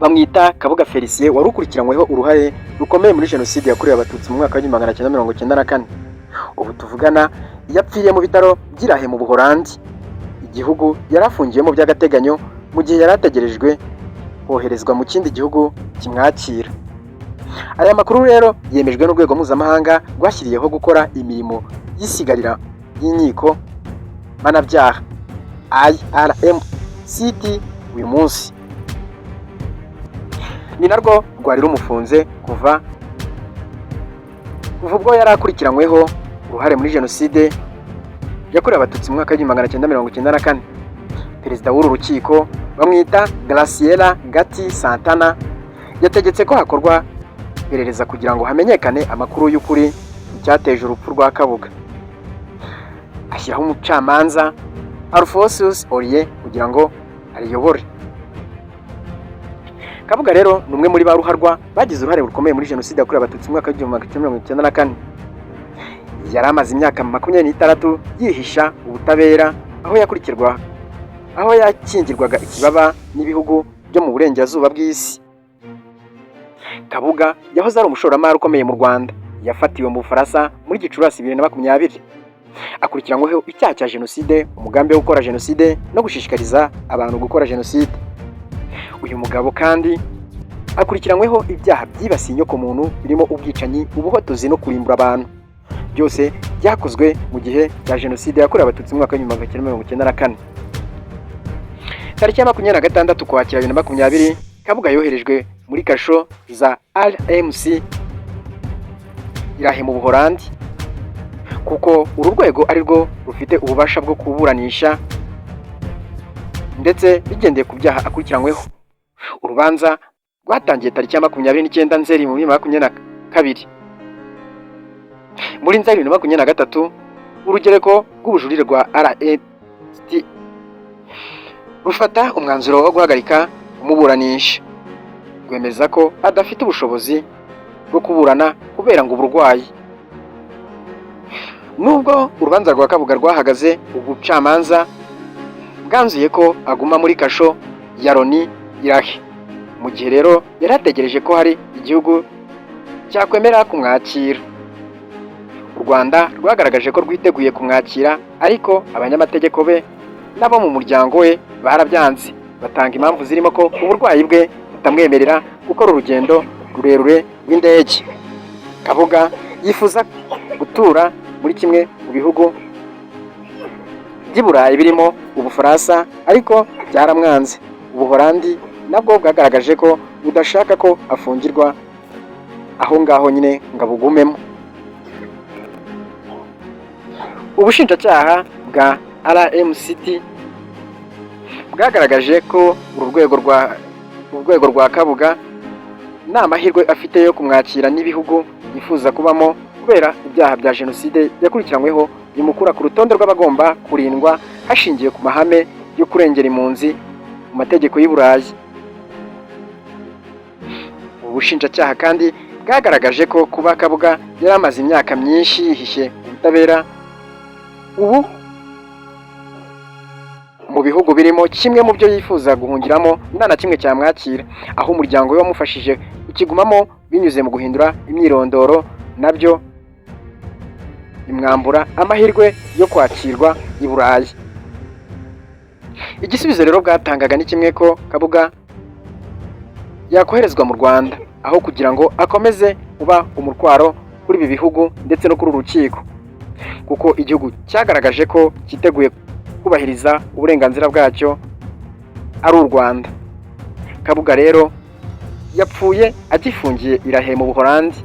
Bamwita Kabuga Felicien, wari ukurikiranyweho uruhare rukomeye muri Jenoside yakorewe Abatutsi mu mwaka wa 1994. Ubu tuvugana yapfiriye mu bitaro by'i La Haye mu Buholandi, igihugu yari afungiyemo by'agateganyo mu gihe yari ategerejwe koherezwa mu kindi gihugu kimwakira. Aya makuru rero yemejwe n'urwego mpuzamahanga rwashyiriyeho gukora imirimo y'isigarira y'inkiko mpanabyaha, IRMCT, uyu munsi. Ni narwo rwari rumufunze kuva ubwo yari akurikiranyweho uruhare muri Jenoside yakorewe Abatutsi mu mwaka wa 1994. Perezida w'uru rukiko bamwita Graciela Gatti Santana, yategetse ko hakorwa iperereza kugira ngo hamenyekane amakuru y'ukuri icyateje urupfu rwa Kabuga, ashyiraho umucamanza Alphonsus Orie kugira ngo ariyobore. Kabuga rero ni umwe muri ba ruharwa bagize uruhare rukomeye muri Jenoside yakorewe Abatutsi mu mwaka wa 1994. Yari amaze imyaka 26 yihisha ubutabera, aho yakurikirwa, aho yakingirwaga ikibaba n'ibihugu byo mu burengerazuba bw'isi. Kabuga yahoze ari umushoramari ukomeye mu Rwanda. Yafatiwe mu Bufaransa muri Gicurasi 2020, akurikiranyweho icyaha cya jenoside, umugambi wo gukora jenoside no gushishikariza abantu gukora jenoside. Uyu mugabo kandi akurikiranyweho ibyaha byibasiye inyokomuntu birimo ubwicanyi, ubuhotozi no kurimbura abantu, byose byakozwe mu gihe cya Jenoside yakorewe Abatutsi mu mwaka wa 1994. Tariki ya 26 Ukwakira 2020, Kabuga yoherejwe muri kasho za RMC i La Haye mu Buholandi, kuko uru rwego ari rwo rufite ububasha bwo kuburanisha ndetse bigendeye ku byaha akurikiranyweho. Urubanza rwatangiye tariki ya 29 Nzeri mu 2022. Muri Nzeri 2023, urugereko rw'ubujurire rwa RST rufata umwanzuro wo guhagarika kumuburanisha, rwemeza ko adafite ubushobozi bwo kuburana kubera ngo uburwayi. Nubwo urubanza rwa Kabuga rwahagaze, ubucamanza bwanzuye ko aguma muri kasho ya Loni i La Haye, mu gihe rero yari ategereje ko hari igihugu cyakwemera kumwakira. U Rwanda rwagaragaje ko rwiteguye kumwakira, ariko abanyamategeko be n'abo mu muryango we barabyanze, batanga impamvu zirimo ko uburwayi bwe butamwemerera gukora urugendo rurerure rw'indege. Kabuga yifuza gutura muri kimwe mu bihugu by'i Burayi birimo Ubufaransa, ariko byaramwanze. Ubuholandi nabwo bwagaragaje ko budashaka ko afungirwa aho ngaho nyine ngo abugumemo. Ubushinjacyaha bwa RMCT bwagaragaje ko uru rwego rwa Kabuga nta mahirwe afite yo kumwakira n'ibihugu yifuza kubamo, kubera ibyaha bya jenoside yakurikiranyweho bimukura ku rutonde rw'abagomba kurindwa hashingiwe ku mahame yo kurengera impunzi mu mategeko y'i Burayi. Ubushinjacyaha kandi bwagaragaje ko kuba Kabuga yari amaze imyaka myinshi yihishe ubutabera, ubu mu bihugu birimo kimwe mu byo yifuza guhungiramo nta na kimwe cyamwakira, aho umuryango we wamufashije kukigumamo binyuze mu guhindura imyirondoro, nabyo bimwambura amahirwe yo kwakirwa i Burayi. Igisubizo rero bwatangaga ni kimwe, ko Kabuga yakoherezwa mu Rwanda aho kugira ngo akomeze kuba umutwaro kuri ibi bihugu ndetse no kuri uru rukiko, kuko igihugu cyagaragaje ko cyiteguye kubahiriza uburenganzira bwacyo ari u Rwanda. Kabuga rero yapfuye agifungiye i La Haye mu Buholandi.